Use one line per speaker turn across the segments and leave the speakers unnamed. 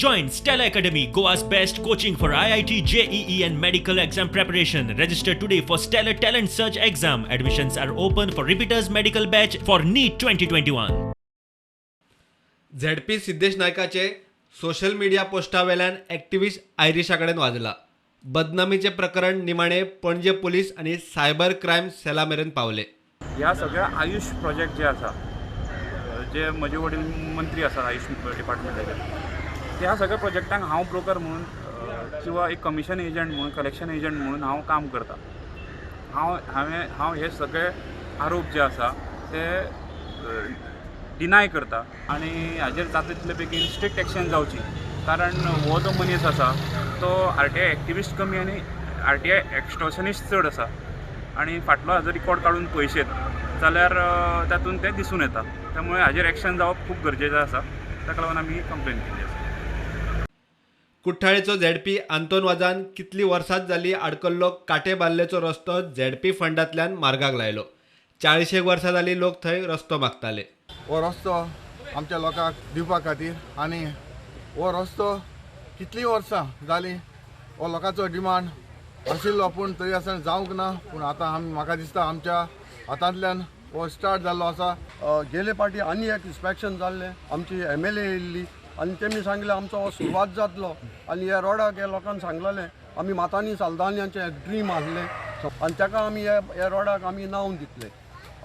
Join Stella Academy, Goa's best coaching for IIT, JEE, and medical exam preparation. Register today for Stellar Talent Search exam. Admissions are open for repeaters medical batch for NEET 2021.
ZP Siddhesh नायकाचे social media पोस्टा वेल्यान activist आयरिशा कडेन वाजला. बदनामीचें प्रकरण निमाणे Panaji police आनी cyber crime सेला मेरेन पावले.
ह्या सगळ्या आयुश प्रोजेक्ट जे आसा, जे म्हजे वडील मंत्री आसात आयुश डिपार्टमेंटाचे, त्या सगळ्या प्रोजेक्टांक हांव ब्रोकर म्हणून किंवा एक कमिशन एजंट म्हणून, कलेक्शन एजंट म्हणून हांव काम करता. हांव हे सगळे आरोप जे आसा ते डिनाय करता आनी हाजेर जाता तितले बेगीन स्ट्रिक्ट एक्शन जावची, कारण हो जो मनीस आसा तो आरटीआय एक्टिविस्ट कमी आनी आरटीआय एक्स्टॉर्शनिस्ट चड आसा. आनी फाटलो हाजो रिकॉर्ड काडून पळयशेत जाल्यार तातूंत तें दिसून येता. त्यामुळे हाजेर एक्शन जावप खूब गरजेचें आसा. ताका लागून आमी कंप्लेन केल्ली आसा.
कुठ्ठाळेचो झेडपी आंतोन वाजान कितलीं वर्सांच जालीं आडकल्लो काटेबार्लेचो रस्तो झेडपी फंडांतल्यान मार्गाक लायलो. चाळीशेक वर्सां जालीं लोक थंय रस्तो मागताले.
हो रस्तो आमच्या लोकांक दिवपा खातीर आनी हो रस्तो कितलीं वर्सां जालीं हो लोकांचो डिमांड आशिल्लो, पूण तरी आसतना जावंक ना. पूण आतां आमी म्हाका दिसता आमच्या हातांतल्यान हो स्टार्ट जाल्लो आसा.
गेले पाटी आनी एक इन्स्पेक्शन जाल्लें. आमची एमएलए येयल्ली आनी तेमी सांगलें आमचो हो सुरवात जातलो. आनी ह्या रोडाक ह्या लोकांक सांगलेलें आमी मातानी सालदान्यांचें एक ड्रीम आसलें आनी ताका आमी ह्या ह्या रोडाक आमी नांव दितले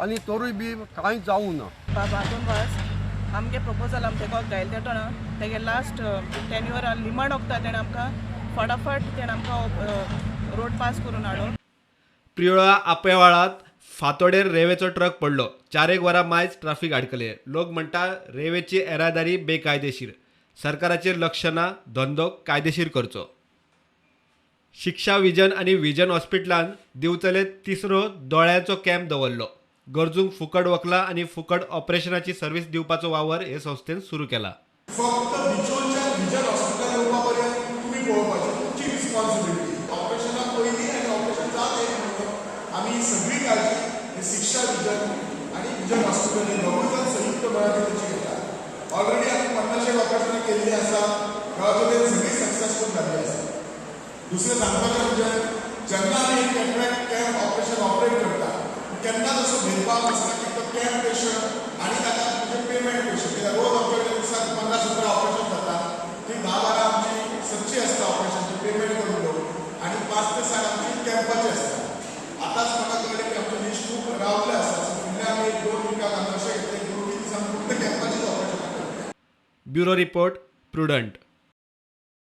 आनी तरूय बी कांय जावूं ना.
बाबा आंतोन वास आमगे प्रपोजल आम तेका घायले तेटो ना तेगे लास्ट टेन्युअर निमाण वखता तेणें आमकां फटाफट तेणें आमकां रोड पास करून हाडून.
प्रियोळा आपेवाळात फातोडेर रेवेचो ट्रक पडलो. चार एक वरां मायज ट्राफीक आडकले. लोक म्हणटा रेवेची येरादारी बेकायदेशीर. सरकाराचेर लक्ष ना. धंदो कायदेशीर करचो. शिक्षा विजन आनी विजन हॉस्पिटलान दिवचले तिसरो दोळ्यांचो कॅम्प दवरलो. गरजूंक फुकट वखलां आनी फुकट ऑपरेशनाची सर्वीस दिवपाचो वावर हे संस्थेन सुरू केला.
फक्त बिचोलच्या विजन हॉस्पिटल येवपा पर्यंत तुमी पळोवपाची, तुमची रिस्पॉन्सिबिलिटी. ऑपरेशना पयलीं आनी ऑपरेशन जालें म्हणून आमी सगळी काळजी ही शिक्षा विजन आनी विजन हॉस्पिटल ही दोगूय जाण संयुक्त मेळून तेची घेतात. ऑलरेडी आमी 50 एक ऑपरेशनां केल्लीं आसा. गांवचे सगळीं सक्सेसफूल जाल्ली आसा. दुसरें सांगपाचें म्हणजे जेन्ना आमी एक कॅटरॅक्ट कॅम्प ऑपरेशन ऑपरेट करता, केन्नाच असो भेदभाव आसना की तो कॅम्प पेशंट आनी ताका म्हणजे पेमेंट पेशंट. कित्याक रोज आमच्या कडेन दिसाक 15-17 ऑपरेशन जाता. ती 10-12 आमची सदची आसता ऑपरेशनची पेमेंट करून घेवन आनी 5 ते 7 आमची कॅम्पाची आसता. आतांच म्हाका कळ्ळें की आमचें लिस्ट खूब रावलें आसा. सो फुडल्या आमी एक दोन विकाक आमी अशें घेतलें, 2-3 दीस आमी फक्त कॅम्पाचीच ऑपरेशनां करतले.
Bureau report, Prudent.